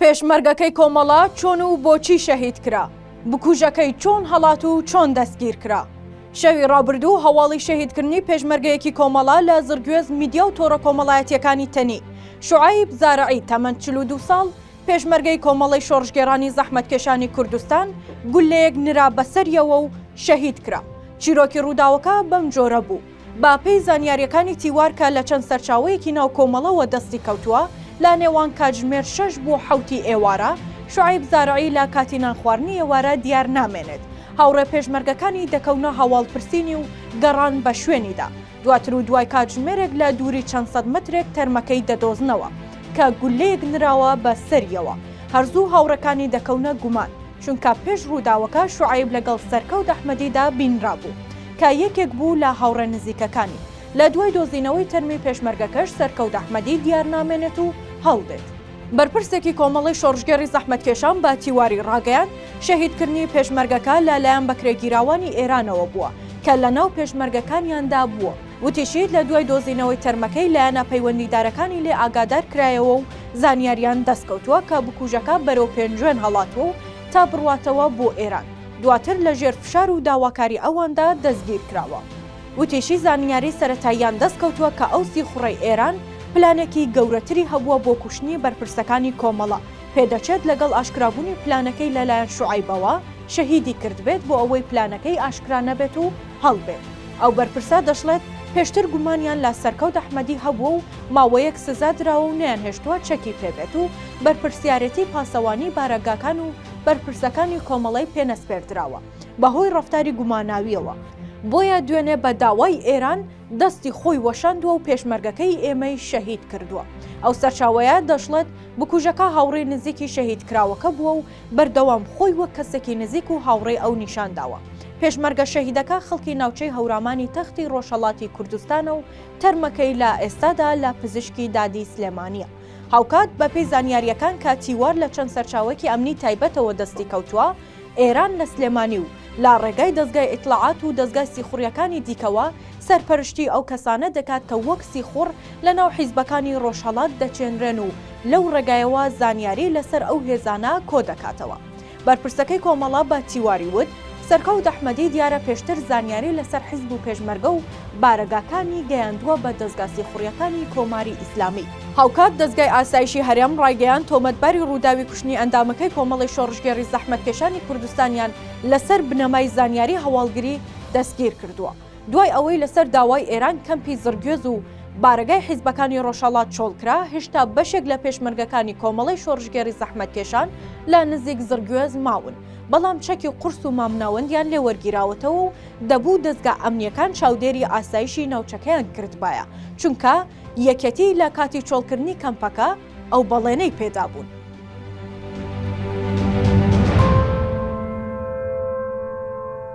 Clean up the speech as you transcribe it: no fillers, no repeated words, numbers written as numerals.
پێشمەرگەکەی کۆمەڵە چۆن و بۆچی شەهید کرا؟ بکوژەکەی چۆن هەڵات و چۆن دەستگیر کرا؟ شەوی ڕابردوو هەواڵی شەهیدکردنی پێشمەرگەیەکی کۆمەڵە لە زڕگوێز میدیا و تۆڕە کۆمەڵایەتییەکانی تەنی. شوعەیب زارعی تەمەن 42 ساڵ، پێشمەرگەی کۆمەڵەی شۆڕشگێڕانی زەحمەتکێشانی کوردستان، گوللەیەک نرا بەسەریەوە و شەهید کرا. چیرۆکی ڕووداوەکە بەم جۆرە بوو. بە پێی زانیارییەکانی تیوار کە لە چەند سەرچاوەیەکی ناو کۆمەڵەوە دەستی کەوتووە، لە نێوان کاتژمێر شەش بۆ حەوتی ئێوارە، شوعەیب زارعی لە کاتی نانخواردنی ئێوارە دیار نامێنێت. هاوڕێ پێشمەرگەکانی دەکەونە هەواڵپرسینی و گەڕان بە شوێنیدا. دواتر و دوای کاتژمێرێک لە دووری چەند سەد مەترێک تەرمەکەی دەدۆزنەوە کە گوللەیەک نراوە بە سەریەوە. هەر زوو هاوڕێکانی دەکەونە گومان. چونکە پێش ڕووداوەکە شوعەیب لەگەڵ سەرکەوت ئەحمەدیدا بینرابوو کە یەکێک بوو لە هاوڕێ نزیکەکانی. لە دوای دۆزینەوەی تەرمی پێشمەرگەکەش سەرکەوت ئەحمەدی دیار نامێنێت و هەڵدێت. بەرپرسێکی کۆمەڵەی شۆڕشگێڕی زەحمەتکێشان بە تیواری ڕاگەیاند، شەهیدکردنی پێشمەرگەکە لە لایەن بەکرێگیراوانی ئێرانەوە بووە کە لە ناو پێشمەرگەکانیاندا بووە. وتیشی، لە دوای دۆزینەوەی تەرمەکەی لایەنە پەیوەندیدارەکانی لێ ئاگادار کرایەوە و زانیاریان دەستکەوتووە کە بکوژەکە بەرەو پێنجوێن هەڵاتووە و تا بڕواتەوە بۆ ئێران دواتر لە ژێر فشار و داواکاری ئەواندا دەستگیرکراوە. وتیشی، زانیاری سەرەتاییان دەستکەوتووە کە ئەو سیخوڕەی ئێران پلانێکی گەورەتری هەبووە بۆ کوشتنی بەرپرسەکانی کۆمەڵە، پێدەچێت لەگەڵ ئاشکرابوونی پلانەکەی لەلایەن شوعەیبەوە شەهیدی کردبێت بۆ ئەوەی پلانەکەی ئاشکرا نەبێت و هەڵبێت. ئەو بەرپرسە دەشڵێت، پێشتر گومانیان لە سەرکەوت ئەحمەدی هەبووە و ماوەیەک سزا دراوە و نەیانهێشتووە چەکی پێ بێت و بەرپرسیارێتی پاسەوانی بارەگاکان و بەرپرسەکانی کۆمەڵەی پێنەسپێردراوە بەهۆی ڕەفتاری گوماناوییەوە، بۆیە دوێنێ بە داوای ئێران دەستی خۆی وەشاندووە و پێشمەرگەکەی ئێمەی شەهید کردووە. ئەو سەرچاوەیە دەشڵێت، بکوژەکە هاوڕێی نزیکی شەهیدکراوەکە بووە و بەردەوام خۆی وەک کەسێکی نزیک و هاوڕێی ئەو نیشان داوە. پێشمەرگە شەهیدەکە خەڵکی ناوچەی هەورامانی تەختی ڕۆژهەڵاتی کوردستانە و تەرمەکەی لە ئێستادا لە پزیشکی دادی سلێمانییە. هاوکات بەپێی زانیارییەکان کە تیوار لە چەند سەرچاوەیەکی ئەمنی تایبەتەوە دەستی کەوتووە، ئێران لە سلێمانی و لە ڕێگای دەزگای ئیتڵاعات و دەزگای سیخوڕییەکانی دیکەوە سەرپەرشتی ئەو کەسانە دەکات کە وەک سیخوڕ لەناو حیزبەکانی ڕۆژهەڵات دەچێنرێن و لەو ڕێگایەوە زانیاری لەسەر ئەو هێزانە کۆدەکاتەوە. بەرپرسەکەی کۆمەڵە بە تیواری وت، سەرکەوت ئەحمەدی دیارە پێشتر زانیاری لەسەر حیزب و پێشمەرگە و بارەگاکانی گەیاندووە بە دەزگا سیخوڕییەکانی کۆماری ئیسلامی. هاوکات دەزگای ئاسایشی هەرێم ڕایگەیاند، تۆمەتباری ڕووداوی کوشتنی ئەندامەکەی کۆمەڵەی شۆڕشگێڕی زەحمەتکێشانی کوردستانیان لەسەر بنەمای زانیاری هەواڵگری دەستگیرکردووە. دوای ئەوەی لەسەر داوای ئێران کەمپی زڕگوێز و بارەگای حیزبەکانی ڕۆژهەڵات چۆڵکرا، هێشتا بەشێک لە پێشمەرگەکانی کۆمەڵەی شۆڕشگێڕی زەحمەتکێشان لە نزیک زڕگوێز ماون، بەڵام چەکی قورس و مامناوەندیان لێ وەرگیراوەتەوە و دەبوو دەزگا ئەمنییەکان چاودێری ئاسایشی ناوچەکەیان کردبایە، چونکە یەکێتی لە کاتی چۆڵکردنی کەمپەکە ئەو بەڵێنەی پێدابوون.